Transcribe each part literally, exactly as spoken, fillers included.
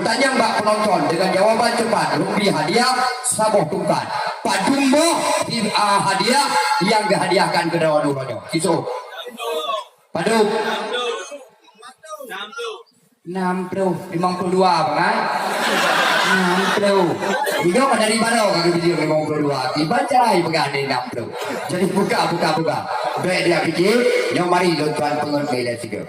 Tanyong bak penonton dengan jawaban cepat, rupiah hadiah saboh tungkat. Padum boh, ah, hadiah nyang geuhadiahkan keu droeneuh uroe nyoe? Sisôk. Padum? Enam puluh, limong puluh dua, Bang, ai? Enam puluh. Ingat dari mana ka geubilang limong puluh dua? Tiba cara peugah ni enam puluh. Jadi buka, buka, buka. Bèk dia pikir, nyoe mari lôn tuan peungeut lé sigoe.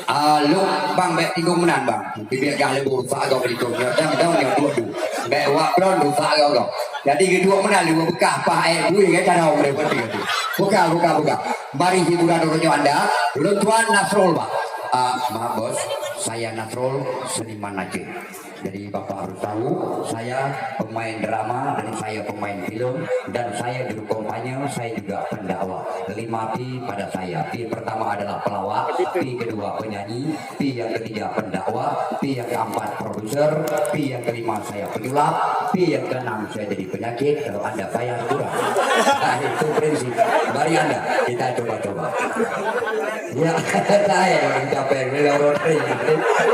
Ah, lôn, Bang, bèk tinggung meunan, Bang. Tibiet gah leubeh rusak agam likot. Nyoe dang, dang, nyoe duek, duek. Bèk wak kron rusak agam, agam. Jadi geuduek meunan lé beukah paih bui, kan, cara ureueng putih tu. Buka, buka, buka. Mari hiburan uroe Anda. Lôn tuan Nasrul, Bang. Ah, maaf, Bos. Saya Nasrul, seniman Aceh. Jadi, Bapak harus tahu, saya pemain drama dan saya pemain film dan saya juru kampanye, saya juga pendakwah. Lima P pada saya. P pertama adalah pelawak, P kedua penyanyi, P yang ketiga pendakwah, P yang keempat produser, P yang kelima saya penyulap, P yang keenam saya jadi penyakit, kalau Anda payah kurang. Nah, itu prinsip. Mari Anda, kita coba-coba. Ya, saya orang capek, beliau orang kering.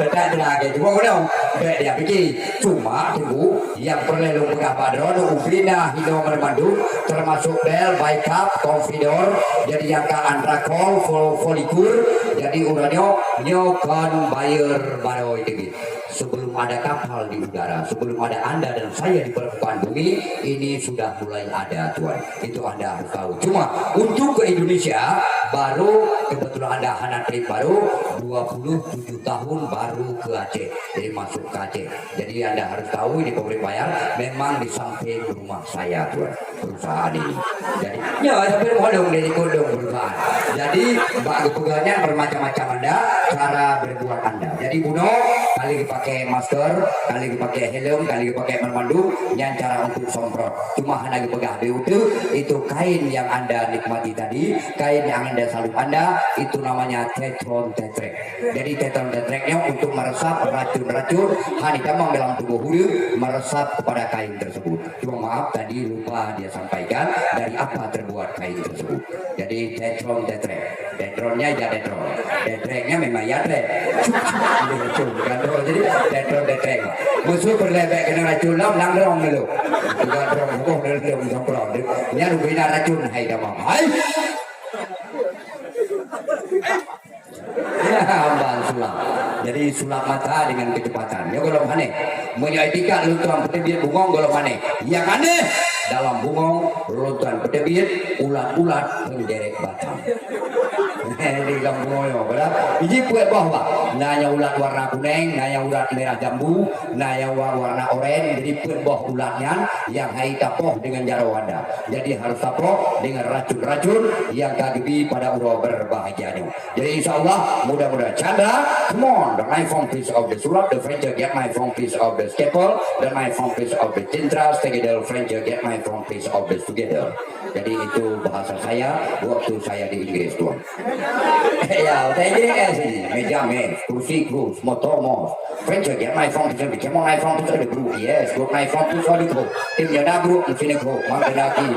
Tetap jelas, cuba ulang. Bèk dia pikir. Cuma, Teungku, nyang peureulèe lôn peugah bak droeneuh, ubé na hinoe mandum, termasuk bel, baikap, konfidor, jadi nyang ka antrakol, fol-, folikur, jadi uroe nyoe, nyoe kon bayeue barô teubiet. Sebelum ada kapal di udara, sebelum ada Anda dan saya di permukaan bumi, ini sudah mulai ada, Tuan. Itu Anda harus tahu. Cuma, untuk ke Indonesia, baru kebetulan Anda hana trip baru, dua puluh tujuh tahun baru ke Aceh. Jadi, masuk ke Aceh. Jadi, Anda harus tahu, ini pabrik Bayar memang di samping rumah saya, Tuan, perusahaan ini. Jadi, ya, tapi kodong dari kodong perusahaan. Jadi, bak geupeugah nyan bermacam-macam Anda, cara berbuat Anda. Jadi, bunoe, ka lheueh geupakai masker, ka lheueh geupakai helm, ka lheueh geupakai meumandum, nyan cara untuk semprot. Cuma hana geupeugah di uteuk, itu kain yang Anda nikmati tadi, kain yang Anda salub Anda, itu namanya tetron tetrek. Jadi, tetron tetreknya untuk meresap racun-racun han jitamong dalam tubuh ureueng, meresap kepada kain tersebut. Cuma maaf, tadi lupa dia sampaikan dari apa terbuat kain tersebut. Jadi, tetron tetrek. Tetronnya ya tetron. Tetreknya memang ya trek. Ada racun, kan? Jadi, tetron tetrek. Musuh peureulèe bèk keuneuk racun lom, nanggroe dulu. Juga drong, oh, drong, drong, drong. Nyan bina racun, hai, tamam. Hai! Ya, hamba sulap. Jadi, sulap mata dengan kecepatan. Ya, golom aneh. Meunyoe tingkat lôn tuan peuteubiet bungong, golom aneh. Nyang aneh, dalam bungong lôn tuan peuteubiet ulat-ulat peunderek batang. Di dalam bungong nyoe, beudah. Iji peuet boh, bah. Na nyang ulat warna kuneng, na nyang ulat merah jambu, na nyang wa-, warna oren. Jadi, peuet boh ulat nyan nyang hai tapoh dengan jaroe Anda. Jadi, harus tapoh dengan racun-racun nyang ka geubi pada uroe berbahagia nyoe. Jadi, insya Allah, mudah-mudahan. Chandra, come on, the knife from piece of the sulap, the French get knife from piece of the scalpel, the knife from piece of the tintra, together French get knife from piece of the together. Jadi, itu bahasa saya waktu saya di Inggris, Tuan. Ya, bahasa Inggris, eh, sini. Meja, meh, kursi, krus, motor, mos. French get knife from piece of the, come on, knife from piece of the group, yes, good knife from piece of the group. Tim nyana group, sini group, mangkena ki.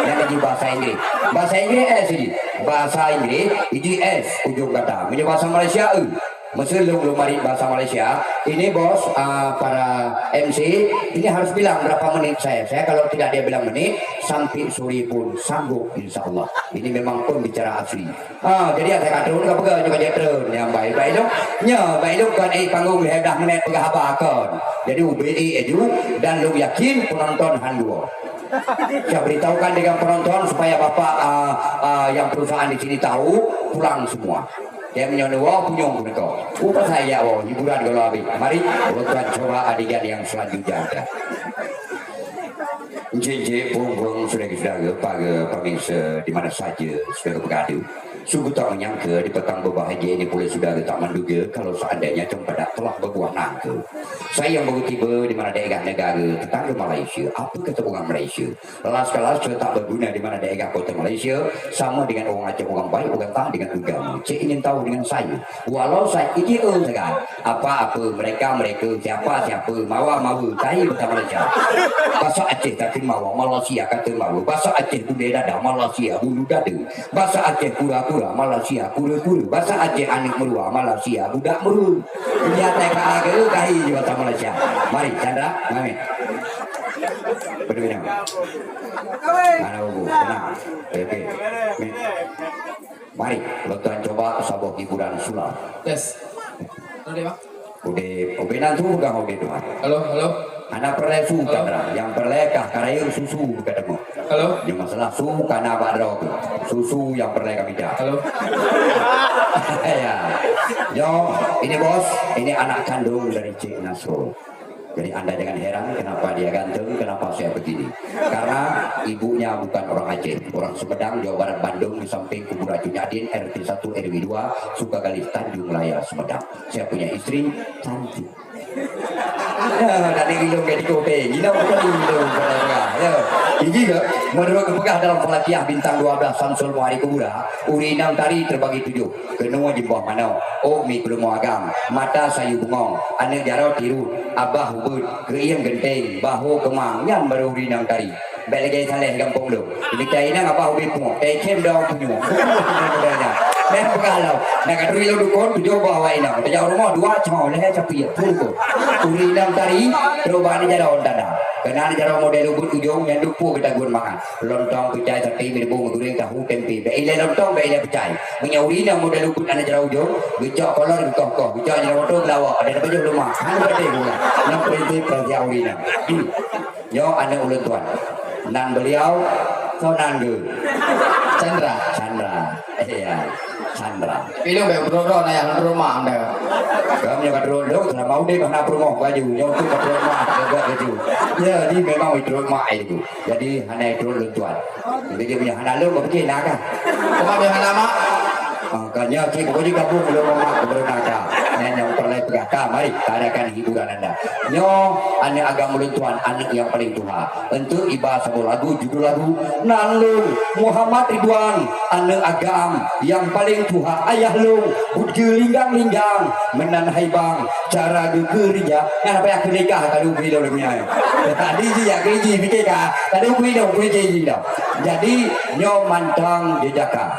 Yang di bahasa Inggris. Bahasa Inggris, eh, sini. Bahasa Inggris, iji S, ujung kata. Meunyoe bahasa Malaysia, e. Meuseu lôn, lôn marit bahasa Malaysia, ini bos, ah, para M C, ini harus bilang berapa menit saya. Saya kalau tidak dia bilang menit, sampai sore pun sanggup, insya Allah. Ini memang pembicara asli. Ah, jadi ada kadang ka peugah juga dia turun. Yang baik, baik tu. Nya, baik tu kan, eh, panggung lhèe blah menit peugah haba kan. Jadi, ubé, eh, aju, dan lôn yakin penonton han dua. Saya beritahukan dengan penonton supaya bapak, ah, ah, yang perusahaan di sini tahu, pulang semua. Dia meunyoe nyoe punyueng keuneuk. Upah saya, oh, hiburan kalau habis. Mari, tuan coba adegan yang selanjutnya. Encik-encik, pueng-pueng, syedara-syedara, para pemirsa di mana saja syedara berada. Sungguh tak menyangka di petang berbahagia ini pula syedara tak menduga kalau seandainya cempedak telah berbuah nangka. Saya yang baru tiba di mana daerah negara tetangga Malaysia. Apa kata orang Malaysia? Kelas-kelas tak berguna di mana daerah kota Malaysia sama dengan orang Aceh, orang baik, orang taat dengan agama. Cik ingin tahu dengan saya. Walau saya idiot saja. Apa-apa, mereka-mereka, siapa-siapa, mawa-mawa, saya bahasa Malaysia. Bahasa Aceh tapi Mawa, Malaysia kata mawa. Bahasa Aceh bule dada, Malaysia bulu dada. Bahasa Aceh kura-kura, Malaysia kura-kura. Bahasa Aceh aneuk meurua, Malaysia budak meurua. Dia teka ke kahi di bahasa Malaysia. Mari, Chandra, mari. Betul, betul. Mana buku? Tenang. Okey. Ni. Mari, lôn tuan cuba saboh hiburan sulap. Tes. Halo, Dek, Bang. Udeb, ubé nan su peugah udeb tuan. Halo, halo. Hana peureulée su, Chandra. Nyang peureulée kah karayeuk susu ka teumé. Halo. Nyoe masalah su ka na bak droe. Susu nyang peureulée kami jak. Halo. Ya. Nyoe, ini bos, ini anak kandung dari Cik Nasrul. Jadi anda jangan heran kenapa dia ganteng, kenapa saya begini. Karena ibunya bukan orang Aceh, orang Sumedang, Jawa Barat, Bandung, di samping kuburan Cut Nyak Dien, R T satu R W dua, Sukagali, Tanjung Raya, Sumedang. Saya punya istri cantik. Ya, tadi ilong ke dikote, gila bukan ilong pada ya. Ini ke, menurut kepeugah dalam Falakiyah bintang dua belas Samsul Muhari Kubura, ureueng inong tari terbagi tujuh. Keunoe jimboh manok, ôk mi peuleumô agam, mata sayu bungong, aneuk jaroe tirot, abah ubeut, keuieng geunteng, bahô keumang, nyan barô ureueng inong tari. Bèk lagèe Saleh gampông lôn. Mita inong abah ubé pungoh, teucém daun punyueng. Nyan peugah lom. Na ka turi lôn dukon, tujoh boh awak inong. Tajak u rumoh, dua cong, lhèe capiek, peuet dukon. Ureueng inong tari, trok bak aneuk jaroe tanda. Keunan aneuk jaroe model ubeut ujong, nyan duek puih geutagun mangat. Lontong, peucai, saté, mi reubông, geuréng, tahu, tempe. Bèk ilèe lontong, bèk ilèe peucai. Meunyoe ureueng inong model ubeut aneuk jaroe ujong, geucok kolor geukoh-koh, geucok aneuk jaroe moto geulawok, ada pajoh leumah. Hana patéh gula. Nyan prinsip rahsia ureueng inong. Nyoe aneuk ulôn tuan. Nan beliau, soe nan geuh? Chandra. Chandra. Iya, Chandra. Ilong bèk beudroe-droe na yah lôn rumoh anda. Kami ka droe lôn, selama udeb hana peurumoh baju, nyoe tu ka droe mak, ka droe baju. Ya, di memang droe mak itu. Jadi, hana droe lôn tuan. Jadi, dia punya hana lôn, bagi na kah? Cuma dia hana mak. Ah, kan ya, cik, pokoknya gabung belum mak, belum ada. Nyan nyang peureulèe peugah. Ka, mari, ka adakan hiburan anda. Nyoe, aneuk agam ulôn tuan, aneuk nyang paling tuha. Untuk iba saboh lagu, judul lagu, Nan Lôn Muhammad Ridwan, aneuk agam nyang paling tuha, ayah lôn, buet geuh linggang-linggang, meunan hai bang, cara geukeurija, nyan apa nyang keuneukah ka lôn bri lôn nyan. Tadi ji ya keuriji pikir ka, tadi bri lôn, bri ji dah. Jadi, nyoe mantong jejaka,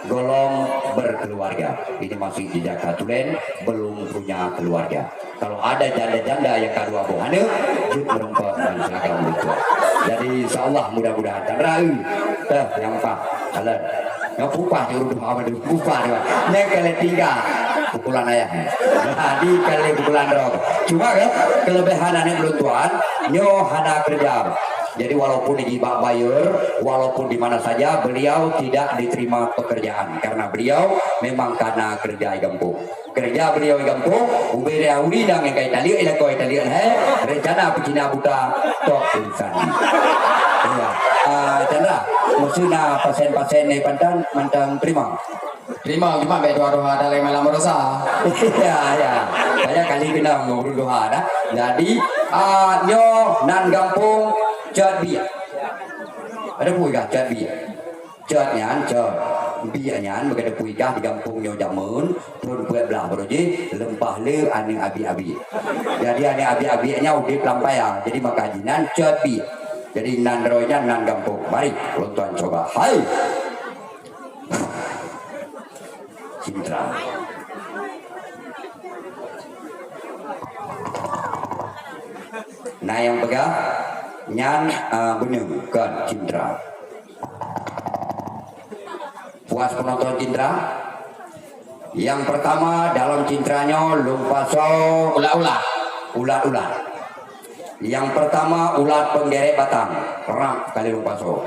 golom berkeluarga. Ini masih jejaka tulen, belum punya keluarga. Kalau ada janda-janda nyang ka dua boh aneuk, jeuet meureumpok ngon seragam leumpah. Jadi, insya Allah, mudah-mudahan. Dan rai, teuh, nyang pah, kalon. Nyang pupah, nyang ureueng tuha madu, pupah dia. Nyang keuneuk tinggai, pukulan ayah, eh. Jadi, kali pukulan droe. Cuma, kan, kelebihan aneuk ulôn tuan, nyoe hana kerja. Jadi, walaupun di bak bayer, walaupun di mana saja, beliau tidak diterima pekerjaan. Karena beliau memang kana kerja di gampông. Kerja beliau di gampông, ubé ria uri dang nyang kai taleuek, ilakôi taleuek hai, rencana peucina buta, tok urusan. Ya. Ah, Chandra, maksudnya pasien-pasien ni pantang, mantang terima. Terima, cuma bèk tuha-tuha dalam malam rosa. Ya, ya. Banyak kali kena ngurus doha dah. Jadi, ah, nyoe nan gampông Cot Biek. Ada pun kah Cot Biek? Cot nyan, cot. Biek nyan, beuka teupui kah di gampông nyoe jameun, thôn peuet blah baroe jih, leumpah le aneuk abiek-abiek. Jadi, aneuk abiek-abiek nyan udép lam paya. Jadi, maka jinan cot biek. Jadi, nan droe nyan nan gampông. Mari, ulôn tuan cuba. Hai! Cintra. Nah, nyang peugah, nyan, ah, beuneueng, kon Cintra. Puas penonton Cintra? Yang pertama dalam Cintra nyoe lôn pasoe ulat-ulat. Ulat-ulat. Yang pertama ulat penggerek batang, rap kali lôn pasoe.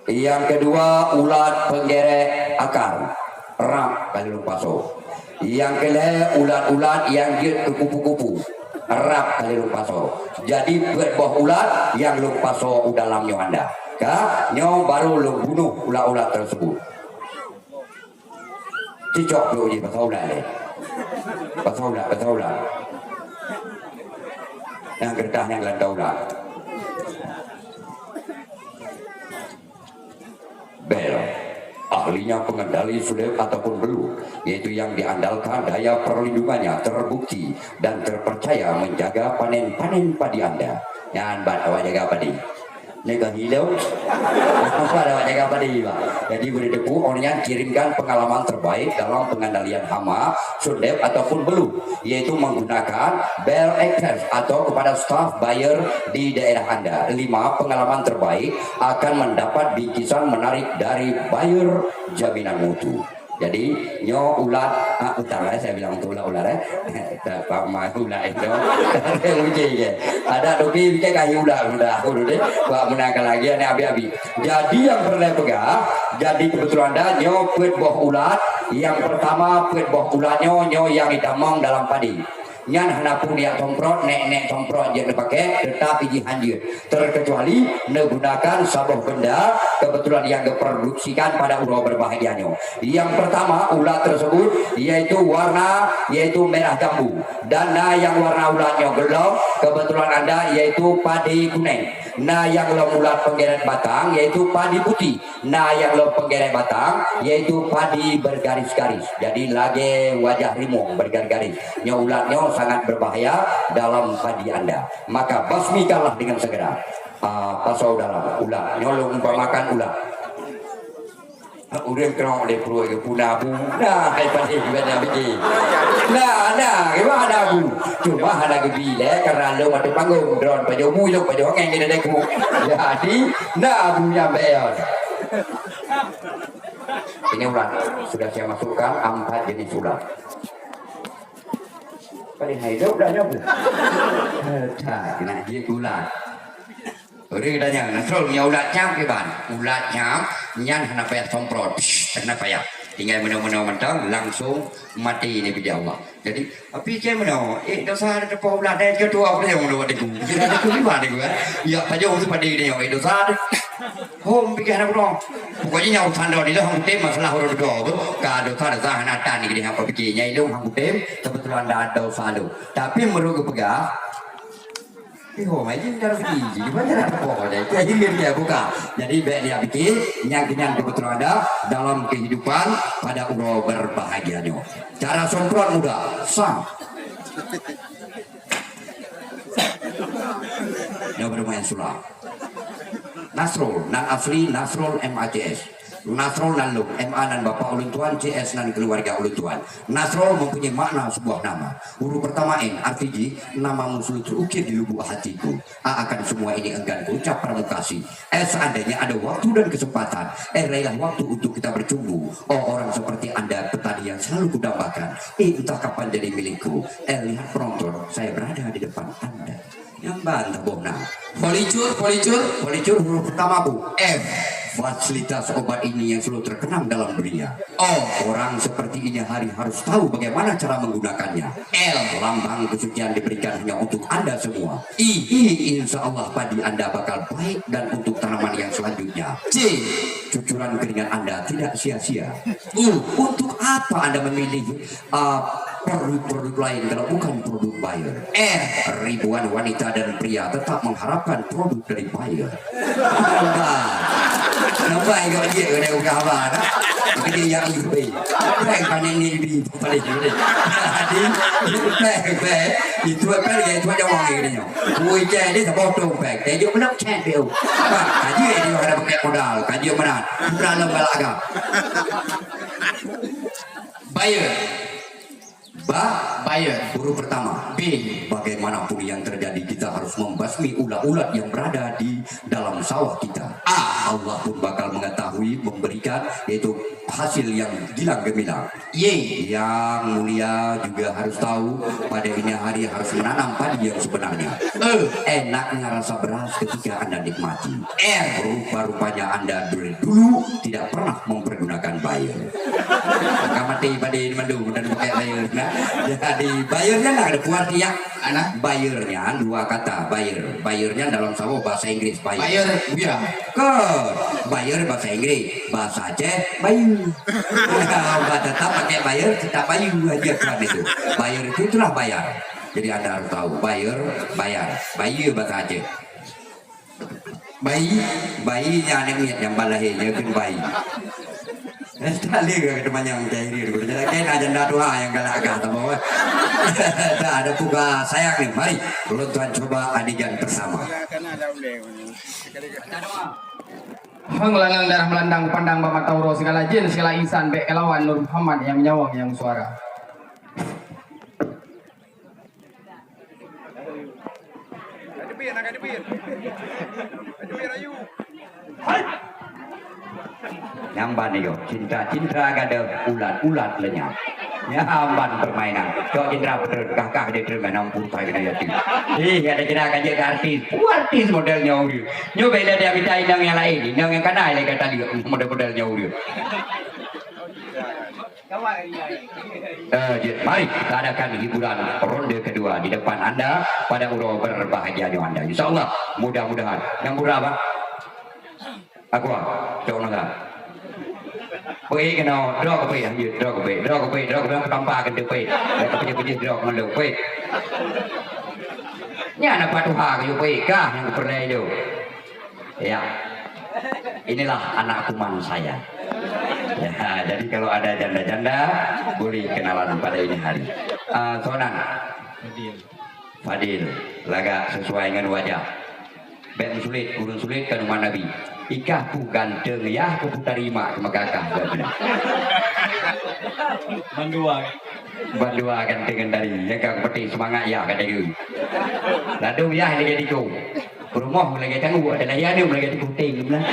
Yang kedua ulat penggerek akar, rap kali lôn pasoe. Yang kelhèe ulat-ulat nyang jeuet keu kupu-kupu, rap kali lôn pasoe. Jadi peuet boh ulat nyang lôn pasoe u dalam nyoe anda. Ka, nyoe baru lôn bunoh ulat-ulat tersebut. Cicok peuet jih pasal ulat lé. Pasal ulat, pasal ulat. Nyang geureutah nyang geulantau ulat. Bel, ahlinya pengendali sulet ataupun belut, yaitu yang diandalkan daya perlindungannya terbukti dan terpercaya menjaga panen-panen padi anda. Nyan ban awak jaga padi. Nega hilang. Apa dah jaga padi, Pak? Jadi, boleh tepu, orang yang kirimkan pengalaman terbaik dalam pengendalian hama, sundep ataupun beluh, yaitu menggunakan Bell Express atau kepada staf buyer di daerah anda. Lima, pengalaman terbaik akan mendapat bingkisan menarik dari buyer jaminan mutu. Jadi, nyoe ulat, ah, utang, eh, saya bilang untuk ulat-ulat, eh. Dapat mai ulat itu. Uji je. Ada doki bikin kahi ulat mudah aku tu deh. Buat menangkan lagi anak abi-abi. Jadi yang peureulée peugah, jadi kebetulan dah nyoe peuet boh ulat. Yang pertama peuet boh ulat nyoe, nyoe yang ditamong dalam padi. Nyan hana pun jak somprot, nek-nek somprot jeuet neupakai, teutap iji hanjeuet. Terkecuali neugunakan saboh benda kebetulan yang geuproduksikan pada uroe berbahagia nyoe. Yang pertama, ulat tersebut yaitu warna, yaitu merah jambu. Dan na yang warna ulat nyoe geulom, kebetulan anda, yaitu padi kuneng. Na yang lom ulat penggeret batang, yaitu padi putih. Na nyang lom penggeret batang, yaitu padi bergaris-garis. Jadi lagée wajah rimueng bergaris-garis. Nyoe ulat nyoe sangat berbahaya dalam padi anda. Maka basmikanlah dengan segera. Ah, pasau dalam ulat. Nyoe lôn umpamakan ulat. Ureuëng keunong lé pruet geuh puna bu. Nah, hai padé geuh na biji. Nah, nah, geuh hana bu. Cuma hana geubi lé karena lôn ateueh panggong. Droen pajoh mui lôn pajoh angén keunan deku. Jadi, na bu nyang beon. Ini ulat sudah saya masukkan empat jenis ulat. Paling hai dok dah nyoe. Dah kena dia ulat. Ureuëng tanya, Nasrul, nyoe ulat cam kiban? Ulat cam, nyan hana payah somprot. Psst, hana payah. Tinggai meunoe-meunoe mantong, langsung mati ni biji Allah. Jadi, tapi cai meunoe, eh, dosa ada teupoh ulat dai, jodoh aku dah yang udah deku. Jadi, ada tu lima deku, eh. Ya, pajoh tu pada dia, eh, dosa ada. Hom, pikir anak udah. Pokoknya, nyawa sandal ni lah, hang kutem masalah orang dua tu. Ka dosa, dosa, hana tan ni, dia apa pikir. Nyai dong, hang kutem, kebetulan dah ada dosa tu. Tapi, menurut pegang, Ih, oh, mai jin dah rezeki. Jadi, banyak dah teupoh pada. Itu hilir dia buka. Jadi, baik dia fikir, nyang kenyang kebetulan ada dalam kehidupan pada uroe berbahagia nyoe. Cara semprot mudah. Sang. Nyoe baru main sulap. Nasrul, nan asli Nasrul M A C S. Nasrul nan lôn, M A nan bapak ulôn tuan, C S nan keluarga ulôn tuan. Nasrul mempunyai makna sebuah nama. Huruf pertama N, arti jih, namamu selalu terukir di lubuk hatiku. A akan semua ini enggan ku ucap pramuka si. Eh, seandainya ada waktu dan kesempatan, eh, raihlah waktu untuk kita bercumbu. Oh, orang seperti anda, petani yang selalu kudambakan. Eh, entah kapan jadi milikku. Eh, lihat penonton, saya berada di depan anda. Nyang ban taboh na. Policur, policur, policur huruf pertama, Bu. F. Fasilitas obat ini yang selalu terkenang dalam dunia. Oh, orang seperti ini hari harus tahu bagaimana cara menggunakannya. L. Lambang kesucian diberikan hanya untuk Anda semua. I. I. Insya Allah padi Anda bakal baik dan untuk tanaman yang selanjutnya. C. Cucuran keringat Anda tidak sia-sia. U. Untuk apa Anda memilih ah, produk-produk lain kalau bukan produk Bayer. Eh, ribuan wanita dan pria tetap mengharapkan produk dari Bayer. Nampak? Nampak yang kau dia kena buka haba, tak? Maka dia yang lebih. Apa yang paling ni lebih paling ni? Jadi, beh, beh, itu apa dia itu ada orang ni dia. Woi, jadi tak potong beh. Dia juga nak cek dia. Kaji dia ada pakai modal, kaji mana? Bukan lo balaga. Bayer. Ba, Bayer. Huruf pertama, B. Bagaimanapun yang terjadi, kita harus membasmi ulat-ulat yang berada di dalam sawah kita. A. Allah pun bakal mengetahui, memberikan, yaitu hasil yang gilang gemilang. Y. Yang mulia juga harus tahu, pada ini hari harus menanam padi yang sebenarnya. E. Enaknya rasa beras ketika Anda nikmati. R. Rupa-rupanya Anda dari dulu tidak pernah mempergunakan Bayer. Maka mati pada mandum dan pakai Bayer. Nah, jadi Bayer nyan ada puas dia. Anak Bayer nyan dua kata, Bayer. Bayer nyan dalam sawo bahasa Inggris, Bayer. Bayer, ya. Ke Bayer bahasa Inggris, bahasa Aceh, Bayer. Bah tetap pakai Bayer, tetap Bayer aja kan itu. Bayer itu itulah bayar. Jadi Anda harus tahu, Bayer, bayar. Bayer bahasa Aceh. Bayi, bayi nyan aneuk miet nyang ban lahé, nyan kheun bayi. Tak lé ka teumanyong cahiri tu. Jadi kena janda tuha nyang galak gah sama. Dah ada buka sayang ni. Mari, ulôn tuan cuba adegan pertama. Hong langang darah melandang pandang bak mata uroe, segala jin, segala insan bèk kalawan Nur Muhammad nyang menyawang nyang suara. Nyang ban nyoe, cinta-cinta gadôh, ulat-ulat lenyap. Nyang ban permainan. Cok cinta beutôi, kah-kah di terima enam puluh tahun kena yatim. Ih, ada kira kan jadi artis. Artis model nyoe. Nyoe beda dia minta inong yang lain, inong yang kana lagi kata dia model-model nyoe. Eh, jeuet, mari kita adakan hiburan ronde kedua di depan anda pada uroe berbahagia nyoe anda. Insya Allah, mudah-mudahan. Nyang murah, Pak. Aku, ah, cok nada. Peuék keunoe, droe keu peuék, lanjut, droe keu peuék, droe keu peuék, droe keu peuék, tampa keu peuék. Droe keu peuék, droe keu peuék. Nyan apa tuha keu peuék kah nyang peureulèe itu. Ya, inilah anak kuman saya. Ya, jadi kalau ada janda-janda, boleh kenalan pada ini hari. Ah, Sonan. Fadil. Fadil, lagak sesuai ngon wajah. Bèk meusulet, ureueng sulet kan umat Nabi. Ikah pih ganteng yah keu putari mak keu maka kah ganteng. Bandua. Bandua ganteng ngon dari. Nyang ka peuté seumangat yah kata geu. Ladôm yah lagèe diko. Peurumoh lagèe tangguk, ada lahé aneuk lagèe di kuting tu lah.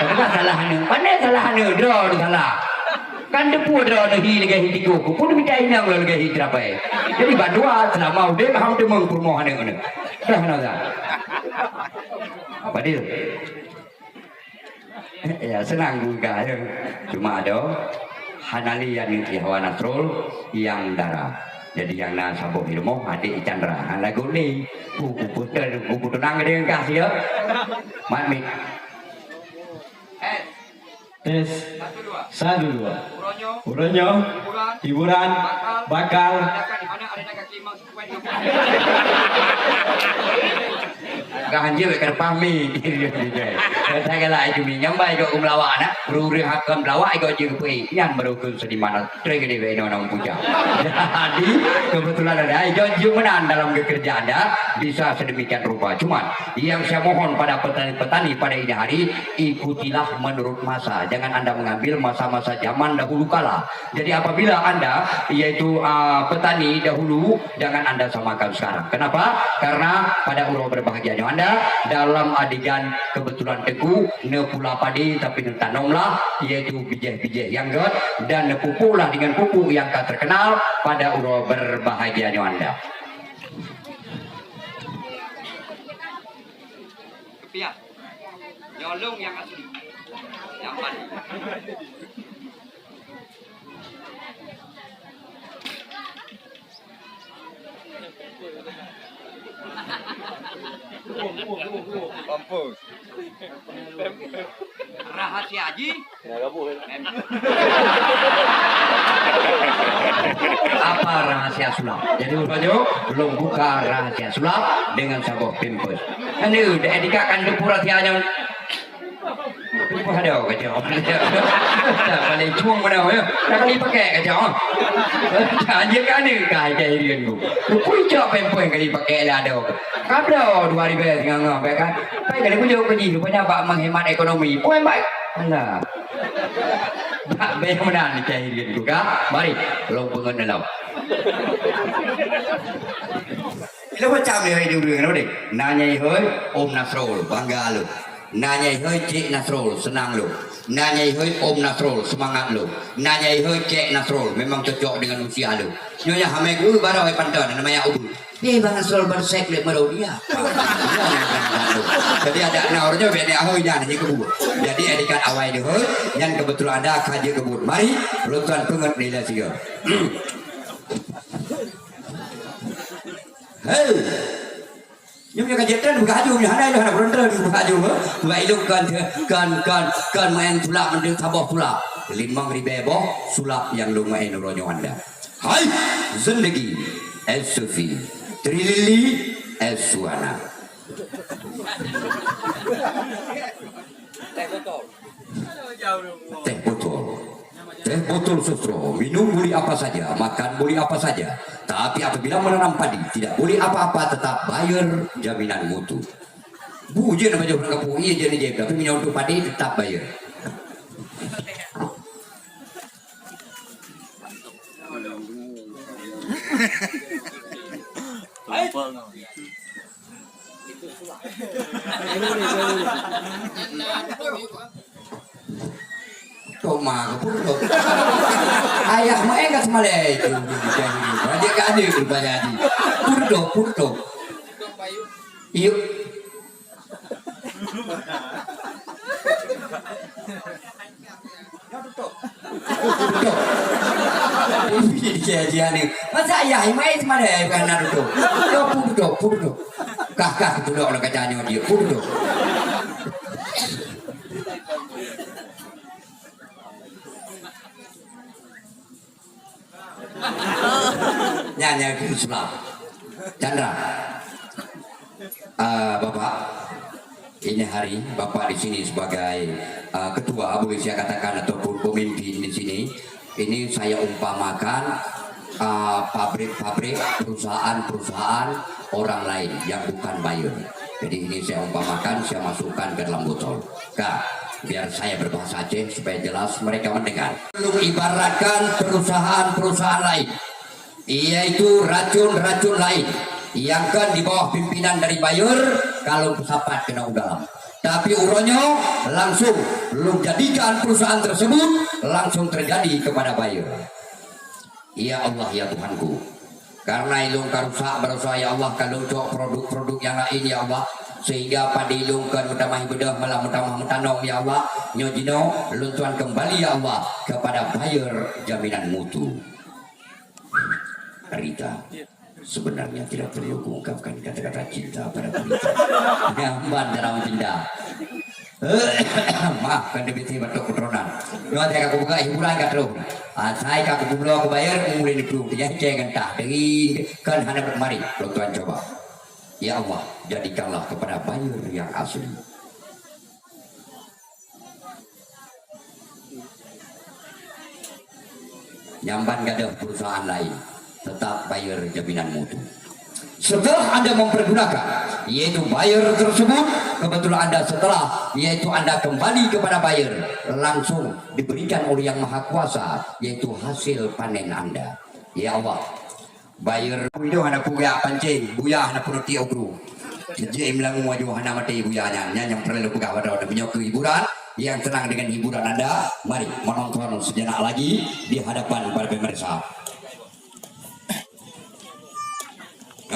Tapi kan salah aneuk. Pandai salah aneuk, droe tu salah. Kan teupeu droe tu hi lagèe hi tikus, peue mita inong lagèe hi terapai. Jadi bandua selama udép ham teumeung peurumoh aneuk-aneuk. Dah na dah. Fadil. Ya, senang juga ya. Cuma ada hana lé aneuk Yahwa Nasrul yang dara. Jadi yang na saboh di rumoh adik Chandra. Ha, lagu ni. Ku, ku putar, ku putunang dia kah dia. Mat mik. Tes. Satu, dua. Uroe nyoe. Hiburan. Bakal. Gah hanjeuet ka pahami. Saya galak itu mi. Nyambai kau ke melawak nak. Ruri hakam melawak ikut je ke pui. Nyan baru ke seniman. Terus ke dia beno nang puja. Jadi kebetulan ada. Jujur menang dalam kerja anda. Bisa sedemikian rupa. Cuman yang saya mohon pada petani-petani pada ini hari, ikutilah menurut masa. Jangan anda mengambil masa-masa zaman dahulu kala. Jadi apabila anda, yaitu, ah, petani dahulu, jangan anda samakan sekarang. Kenapa? Karena pada uroe berbahagia nyoe anda dalam adegan kebetulan teungku, ne pula padi tapi ne tanomlah, yaitu bijéh-bijéh nyang gét dan ne pupuklah dengan pupuk yang ka terkenal pada uroe berbahagia nyoe anda. Rupiah. Nyolong yang asli. Yang baru. Mampus. Rahasia Haji. Apa rahasia sulap? Jadi, Ujong, belum buka rahasia sulap dengan saboh pampers. Anu, dah dikatakan debu rahasianya. Debu ada kacau. Tak paling cuang mana ya? Tak boleh pakai kacau. Anjir kan ni kah jahilian tu. Kui cok pampers kali pakai lah ada. Kabla dua ribu tengah-tengah, kan? Pai kali pujuk ke jih, rupanya bak menghemat ekonomi. Puan baik. Alah. Bak beh meunan ni cahil gitu, kan? Mari, lôn peungeut dalam. Lôn macam ni, hai, dua-dua, kenapa deh? Nanya ihoi, Om Nasrul, bangga lu. Nanya ihoi, Cik Nasrul, senang lu. Nanya ihoi, Om Nasrul, semangat lu. Nanya ihoi, Cik Nasrul, memang cocok dengan usia lu. Nyonya hamai guru baru ai panton, namanya Ubu. Ni bang Sol bersek lé meurau dia. Jadi ada anak orang nyoe bèk ni ahoi nyan ni kebun. Jadi adikan awai deuh nyan kebetulan ada ka jeuet kebun. Mari, lôn tuan peungeut nilai siga. Hei. Nyoe ka jeuet tren buka aju nyoe hana hana peuron tren buka aju. Buka ilok kan kan kan kan main sulap mendeng saboh sulap. Limong ribèe boh sulap nyang lôn main uroe nyoe anda. Hai, zindagi, es Sufi, Trilili, es Suana. Teh botol. Botol sustro, minum boleh apa saja, makan boleh apa saja. Tapi apabila menanam padi, tidak boleh apa-apa, tetap Bayer jaminan mutu. Bu je na bajôh ureueng kampung, iya je na jép, tapi meunyoe untuk padi tetap Bayer. Tok ma ka pun tok. Ayah main kat semalai tu. Jadi ka ada rupanya ni. Pun tok, pun tok. Yuk. Tutup. Tutup. Ui, dia, dia ni. Masa ayah main semalai bukan nak tutup. Tutup, tutup, tutup. Kah, kah, tutup lah kaca nyoe dia. Tutup. Nyan, nyan, Islam. Chandra. Ah, Bapak, ini hari Bapak di sini sebagai, ah, ketua, boleh saya katakan, ataupun pemimpin di sini. Ini saya umpamakan, ah, pabrik-pabrik, perusahaan-perusahaan orang lain yang bukan Bayer. Jadi ini saya umpamakan, saya masukkan ke dalam botol. Kak, biar saya berbahasa Aceh supaya jelas mereka mendengar. Ibaratkan perusahaan-perusahaan lain, yaitu racun-racun lain yang kan di bawah pimpinan dari Bayer, kalau peusapat keunoe u dalam. Tapi uroe nyoe langsung lôn jadikan perusahaan tersebut langsung terjadi kepada Bayer. Ya Allah, ya Tuhanku, karena ilôn ka rusak baroesa, ya Allah, ka lôn cok produk-produk nyang laén, ya Allah, sehingga padi ilôn kon meutamah ibeudôh, malah meutamah meutanong, ya Allah. Nyoe jinoe lôn tuan kembali, ya Allah, kepada Bayer jaminan mutu. Rita, sebenarnya tidak perlu kuungkapkan kata-kata cinta pada pelita. Nyang ban dalam pinda. Maaf, kan dia biasa batuk keturunan. Nyoe saya ka kubuka hiburan ka terus. Asai ka kubloe keu Bayer, mulai ni peluk. Dia ceng entah. Deri kan hana mari. Tuan coba. Ya Allah, jadikanlah kepada Bayer yang asli. Nyang ban gadôh perusahaan lain, tetap Bayer jaminan mutu. Setelah Anda mempergunakan, yaitu Bayer tersebut, kebetulan Anda setelah, yaitu Anda kembali kepada Bayer, langsung diberikan oleh Yang Maha Kuasa, yaitu hasil panen Anda. Ya Allah, Bayer. Idong hana peugah pancing, buya hana peuruti ogru. Jih meulagu aju hana maté buya nyan. Nyan nyang peureulée peugah bak droe. Meunyoe keu hiburan, yang senang dengan hiburan anda, mari menonton sejenak lagi di hadapan para pemirsa.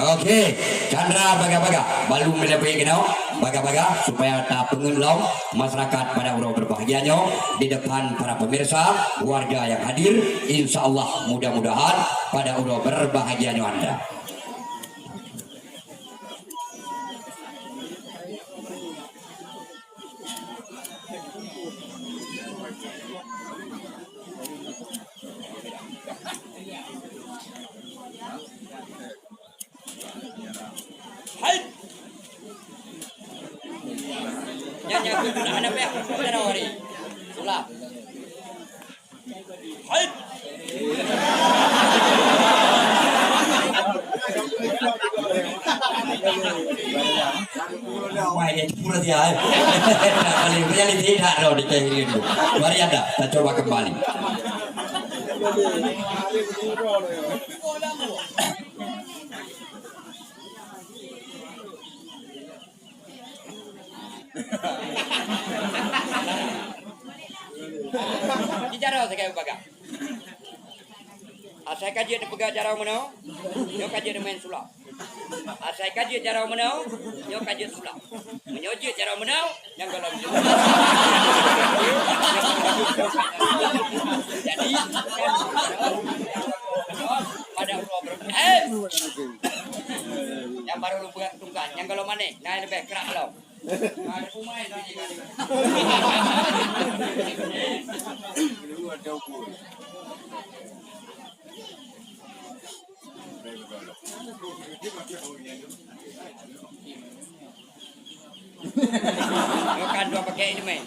Oke, Chandra baga-baga. Balu meulabeh keunoe, baga-baga supaya tapeungeut lom masyarakat pada uroe berbahagia nyoe di depan para pemirsa, warga yang hadir. Insya Allah, mudah-mudahan pada uroe berbahagia nyoe anda. Hai. Nyan, nyan, tu nak hana payah. Kita dah hari. Itulah. Hai. Wah, ini pura dia, eh. Tak boleh, boleh lihat dah, dah, di kiri tu. Mari anda, kita coba kembali. Di jaroe sagai beubaga. Asai ka jeuet neupeugah jaroe meunoe, nyoe ka jeuet neumain sulap. Asai ka jeuet jaroe meunoe, nyoe ka jeuet sulap. Meunyoe jeuet jaroe meunoe, nyang gohlom jeuet. Jadi, pada uroe ber-, eh! Nyang barô lôn peugah tungkat, nyang gohlom manéh, na leubeh krak lom. Bukan dua pakai ileumèe.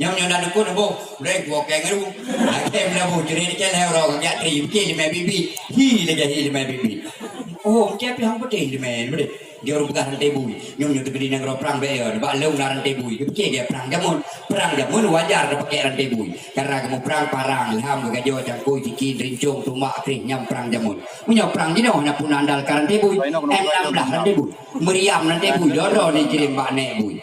Nyang nyoe dah dukun boh, boleh dua pakai ngeru. Lagi bila boh jerit ke leh orang kagak tri, bikir ileumèe bibi. Hi lagi hi ileumèe bibi. Oh, macam pih hang putih ileumèe, boleh. Dia orang pegang rantai bui. Nyum nyum teugeri nanggroe prang bèk ya. Bak lôn na rantai bui. Dia pikir dia perang jameun. Perang jameun wajar dah pakai rantai bui. Karena kamu perang parang, ilham, geugajoh, cangkui, siki, rincong, tumbak, krih, nyam perang jameun. Meunyoe perang jinoe hana pun andalkan rantai bui. Em enam belas rantai bui. Meriam rantai bui. Dodo ni kirim bak nek bui.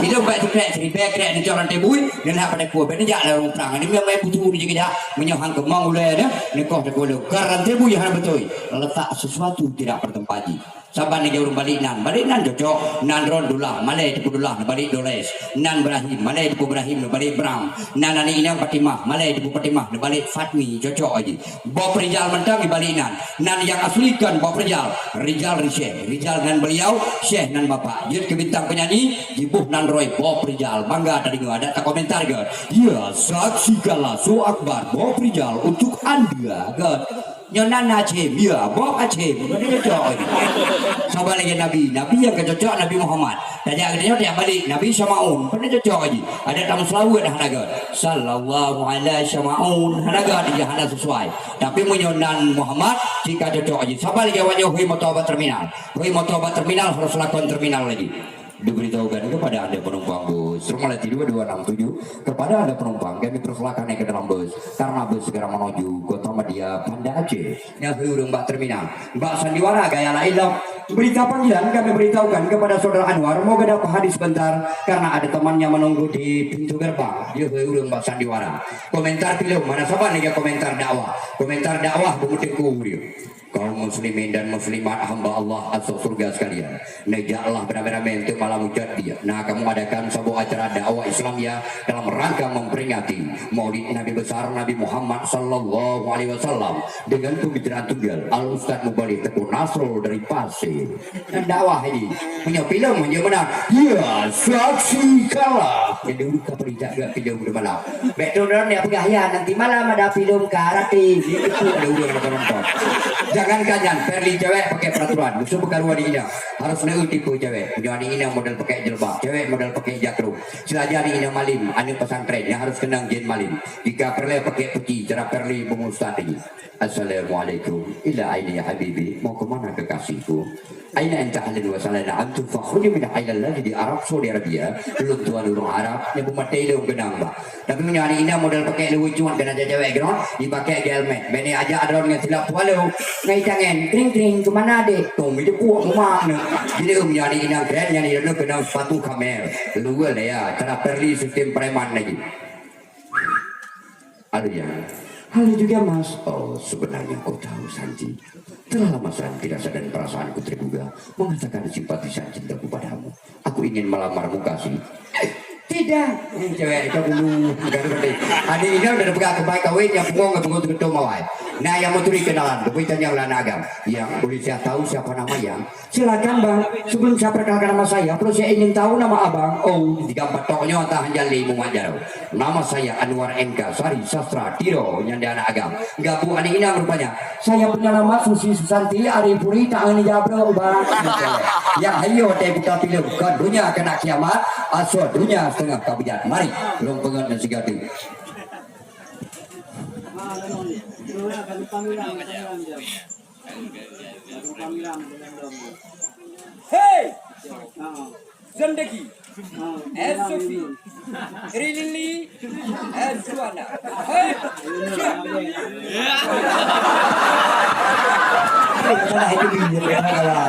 Itu baik sekrek, seribèe krek ni rantai bui. Dan hak pada kuah. Bèk ni jak lah orang perang. Ini memang butuh ni juga dah. Meunyoe hang keumong ulèe dah. Ni koh dah kuala. Gar rantai bui hana beutôi. Letak sesuatu tidak bertempat ji. Saban lagèe ureueng Baliknan. Baliknan cocok. Nan Ron Dullah, malèe teupeu Dullah, neubalek Doles. Nan Ibrahim, malèe teupeu Ibrahim, neubalek Bram. Nan aneuk inong Fatimah, malèe teupeu Fatimah, neubalek Fatmi, cocok aja. Bob Rijal mantong di Baliknan. Nan nyang asli kon Bob Rijal. Rijal Risyeh. Rijal nan beliau, Syeh nan bapak. Jeuet keu bintang penyanyi, jiboh nan Roy Bob Rijal. Bangga tadeungoe, adak takomentar ke? Ya, saksikanlah show akbar Bob Rijal untuk Anda, kan? Nyoe nan Hashim, ya, Bob Hashim, bukan cocok lagi. Saban lagèe Nabi, Nabi nyang ka cocok Nabi Muhammad. Tajak geutanyoe tajak balik, Nabi Syamaun, bukan cocok lagi. Ada tamu selawat dah naga. Sallallahu ala Syamaun, hana ga dia hana sesuai. Tapi meunyoe nan Muhammad, cika cocok lagi. Saban lagèe awak nyoe hui motor bak terminal. Hui motor bak terminal harus lakon terminal lagi. Diberitahukan kepada Anda penumpang bus Romalati dua dua enam tujuh, kepada Anda penumpang, kami persilakan naik ke dalam bus karena bus segera menuju Kota Madya, Banda Aceh. Nyan ureueng bak terminal. Bak sandiwara gaya laén lom. Berita panggilan kami beritahukan kepada Saudara Anwar, moga dapat hadir sebentar karena ada temannya menunggu di pintu gerbang. Dia ureueng bak sandiwara. Komentar filem, mana saban lagèe komentar dakwah. Komentar dakwah beumeuteungku dia. Kaum muslimin dan muslimat hamba Allah asoe syurga sekalian, neujaklah beramai-ramai untuk malam Hujat Dia. Nah, kamu adakan saboh acara dakwah Islamiyah dalam rangka memperingati Maulid Nabi Besar Nabi Muhammad sallallahu alaihi wasallam dengan pembicaraan tunggal Al Ustaz Mubalih Teungku Nasrul dari Pasir. Dakwah ini punya filem hanya benar. Ya, saksikanlah. Jadi udah perijak juga filem udah malam. Bèk tu dah dia peugah ya, nanti malam ada filem karate. Dia kecil ada orang nak nonton. Jangan kajan, Perli cewek pakai peraturan. Musuh perkaruan di ina. Harus nak tipe cewek. Punya aneuk inong model pakai jilbab. Cewek model pakai jakrum. Selaja aneuk inong malim, aneuk pesantren yang harus kenang jin malim. Jika Perli pakai peci, cara Perli bungustaz ini. Assalamualaikum. Ila aini ya habibi? Mau ke mana kekasihku? Aina anta ahlan wa sahlan. Antum fakhruni min ailal ladzi di Arab Saudi Arabia. Lôn tuan ureueng Arab nyang beumaté lôn keunong bah. Tapi meunyoe aneuk inong model pakai luweue cuan keunan cewek keunong, dipakai helmet. Bèk ni ajak droe ngon silap pualo. Ngai tangen, kring kring, ke mana dek? Tuh, itu puak mumak ni. Jadi meunyoe aneuk inong keren nyan, dia keunong sepatu Camel. Luweue lah ya, cara Perli sistem preman lagi. Ada yang, halo juga mas. Oh, sebenarnya kau tahu Sanji. Telah lama saya tidak sadar perasaanku tergugah mengatakan simpati dan cintaku padamu. Aku ingin melamar muka sih. Eh, tidak. Ini cewek itu dulu. Bukan seperti. Ada ini udah pegang kebaik kawin yang punggung ke punggung betul mawai. Nah, yang mau turi kenalan, tapi tanya lah agam. Yang boleh saya tahu siapa nama yang Silakan bang, sebelum saya perkenalkan nama saya, perlu saya ingin tahu nama abang. Oh, tiga empat toknya entah hanjali mumat jaro. Nama saya Anwar N K Sari Sastra Tiro yang dia anak agam. Gabu anak inang rupanya. Saya punya nama Susi Susanti Ari Puri tak angin jabro bang. Yang hayo teh buta pilu ke dunia kena kiamat, asal dunia setengah kabujat. Mari, long pengen dan sigati. Hey! Zendegi. Eh, Sophie. Rilili. Eh, Suana. Hey! Salah itu dia, salah.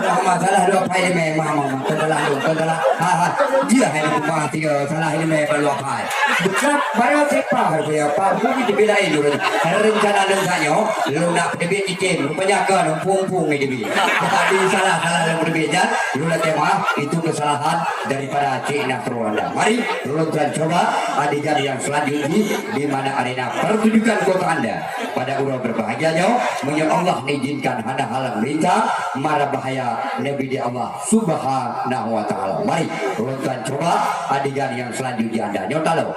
Mama, salah dua pai ni, mama, mama. Salah tu, salah. Ha, ha. Dia hai ni, mama, tiga. Salah ini, mama, dua pai. Bukan, baru saya faham, ya, Pak. Bukan itu bila ini, dulu. Rencana lôn tanyoe, lôn nak peuteubiet cicém, rupanya kon umpung-umpung nyang teubiet. Jadi salah, salah lôn peuteubiet nyan, lôn lakèe meu'ah, itu kesalahan daripada Cik Nasrul Anda. Mari, lôn tuan coba adegan yang selanjutnya di mana arena pertunjukan kota Anda. Pada uroe berbahagia nyoe, meunyoe Allah mengizinkan hana halang meurintah, mara bahaya Nabi di Allah Subhanahu wa Taala. Mari, lôn tuan coba adegan yang selanjutnya Anda. Nyoe talo.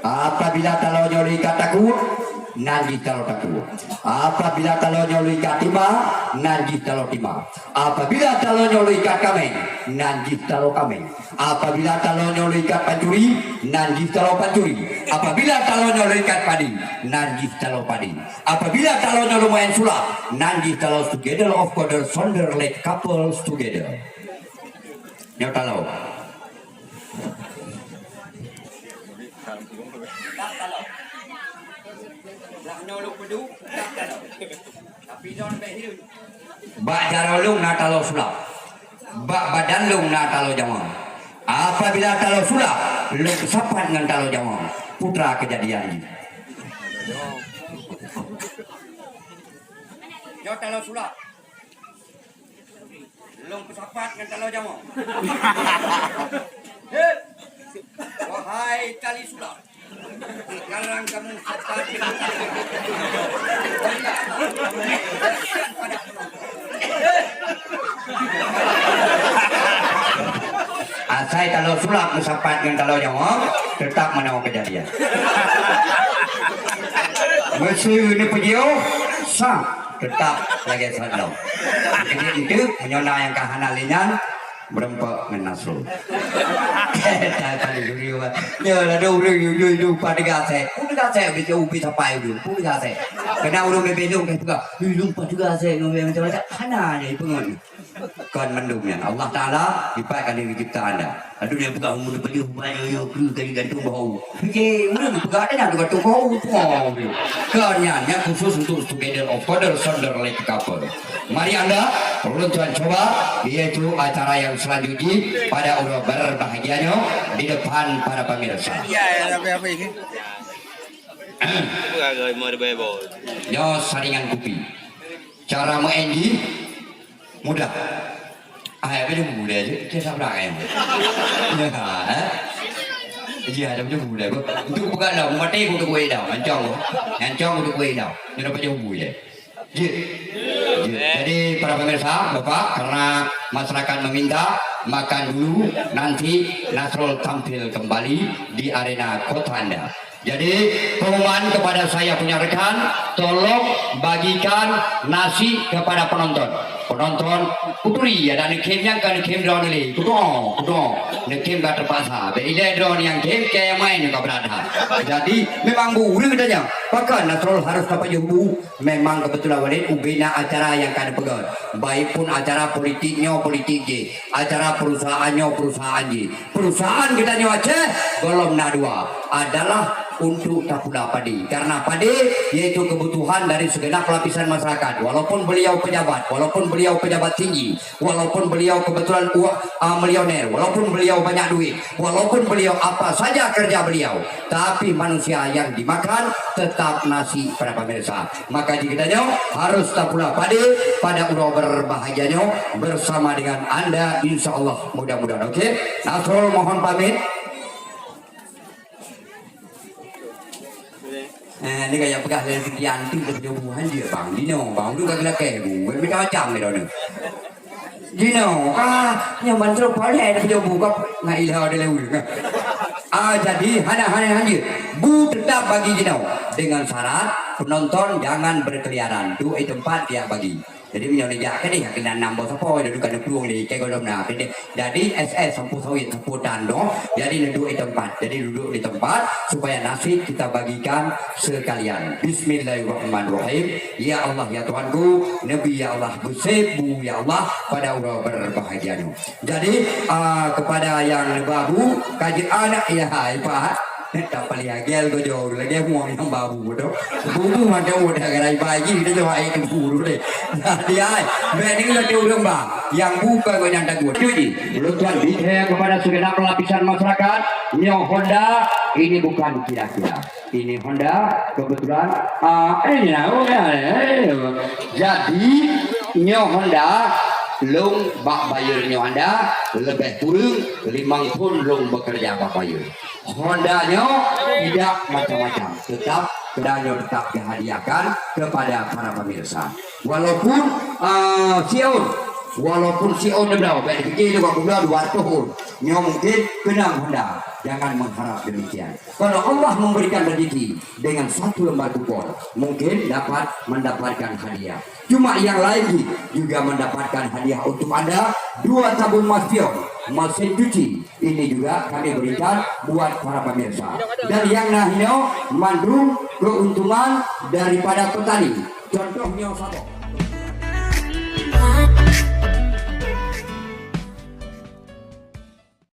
Apabila talo nyoe lé ka takot, nan jih taloe takue. Apabila taloe nyoe leuikat timba, nan jih taloe timba. Apabila taloe nyoe leuikat kaméng, nan jih taloe kaméng. Apabila taloe nyoe leuikat pancuri, nan jih taloe pancuri. Apabila taloe nyoe leuikat padi, nan jih taloe padi. Apabila taloe nyoe leumayan sulap, nan jih taloe together of couples sonder like couples together. Nyoe taloe. Bak jaroe lôn na taloe sulap. Bak badan lôn na taloe jawang. Apabila taloe sulap, lôn peusapat ngon taloe jawang. Putra kejadian jih. Nyoe taloe sulap. Lôn peusapat ngon taloe jawang. Hei! Wahai tali sulap, sekarang kamu sepat dengan pada penonton. Asai taloe sulap meusapat ngon taloe jawang, teutap meunoe keujadian. Meuseu neupeujioh, sah. Teutap lagèe sat lom. Jadi, itu meunyoe na nyang ka hana lé nyan, beureumpok ngon Nasrul. Tadi dulu, nyoe ladôm ureueng yue-yue, yue, peue teuga sèe. Peue teuga sèe, ubé, ubé sapai dulu. Peue teuga sèe. Keunan ureueng bèk-bèk lôn ka peugah, "Ih, lôn peue teuga sèe ngon macam-macam." Hana, nyan ipeungon. Kon mandum nyan. Allah Taala dipat ka lheueh geucebta anda. Aduh, nyang peugah umur peujeuh banyoe nyoe keu ka jigantung bak u. Pike ureueng peugah dah nyan gantung bak u, tuwoe. Kon nyan, nyan khusus untuk together of father, son, dan like couple. Mari anda, ulôn tuan coba, yaitu acara yang selanjutnya pada uroe berbahagia nyoe di depan para pemirsa. Ya, ya, tapi apa ini? Nyoe saringan kupi. Cara meu'en jih mudah. Ai, apa jeuet mudah je? Kita sabar, eh. Ya, eh? Iya, ada jeuet mudah. Untuk bukan dah, mati untuk kuih dah. Ancong. Ancong untuk kuih dah. Dia dapat jauh je. Jeuet. Jeuet. Jadi, para pemirsa, Bapak, karena masyarakat meminta, makan dulu, nanti Nasrul tampil kembali di arena kota Anda. Jadi, pengumuman kepada saya punya rekan, tolong bagikan nasi kepada penonton. Penonton, kuturi, ada neukhém nyang ka neukhém droeneuh lé. Kudoe, kudoe. Neukhém ka terpaksa. Bèk ilèe droeneuh nyang khém, keu nyang main ka beurada. Jadi, memang bu ureueng tanyong, pakon Nasrul harus tapajoh bu? Memang kebetulan Walid ubé na acara nyang ka neupeugöt. Baik pun acara politik nyoe politik jih, acara perusahaan nyoe perusahaan jih. Perusahaan geutanyoe Aceh gohlom na dua, adalah untuk tapula padi. Karena padi yaitu kebutuhan dari segenap lapisan masyarakat. Walaupun beliau pejabat, walaupun beliau pejabat tinggi, walaupun beliau kebetulan u-, ah, milioner, walaupun beliau banyak duit, walaupun beliau apa saja kerja beliau, tapi manusia yang dimakan tetap nasi, para pemirsa. Maka di kita nyoe harus tapula padi pada uroe berbahagia nyoe bersama dengan anda, insya Allah, mudah-mudahan. Oke, Nasrul mohon pamit. Eh, ni kayak peugah lé segi anti ke peunyoe buhan dia, bang. Dino, bang, tu ka geulakèe bu. Macam-macam dia dah ni. Dino, ah, nyang ban trok paléng dah peunyoe bu, kau ngai ilha ada lewat. Ah, jadi, hana, hana, hana. Bu tetap bagi dino. Dengan syarat, penonton jangan berkeliaran. Duduk di tempat dia bagi. Jadi, meunyoe neujak keudeh, keunan nam boh sapo, jadi ka neuplueng lé, ikai gohlom na, keudeh. Jadi, S S sampôh sawit, sampôh tan doh, jadi neuduek di tempat. Jadi, duduk di tempat, supaya nasi kita bagikan sekalian. Bismillahirrahmanirrahim. Ya Allah, ya Tuhanku, neubri, ya Allah, beusép bu, ya Allah, pada uroe berbahagia nyoe. Jadi, ah, kepada nyang neuba bu, ka jeuet aneuk, ya hai, Pak. Tapalih agel ko jauh lagèe muang nyang babu tu. Bubu mantong udah garai bayi kita jauh air tu buru deh. Jadi ai, bèk ni kata urang ba, yang bukan ko nyang takut. Cuci. Ulôn tuan bicarakan kepada segenap lapisan masyarakat, nyoe Honda ini bukan kira-kira. Ini Honda kebetulan, ah, eh, ya, oh, ya, ya, ya. Jadi nyoe Honda lôn bak bayeue nyoe Honda lebih kurang limong thon lôn bekerja bak bayeue. Honda nyoe tidak macam-macam, tetap Honda nyoe tetap dihadiahkan kepada para pemirsa. Walaupun, ah, siaun Walaupun si on bloe, baik dipikir juga bloe dua ratus on. Nyoe mungkin keunong Honda. Jangan mengharap demikian. Kalau Allah memberikan rezeki dengan satu lembar kupon, mungkin dapat mendapatkan hadiah. Cuma yang lain juga mendapatkan hadiah untuk Anda, dua tabung maspion, mesin cuci. Ini juga kami berikan buat para pemirsa. Dan yang nah nyoe mandum keuntungan daripada petani. Contohnya saboh.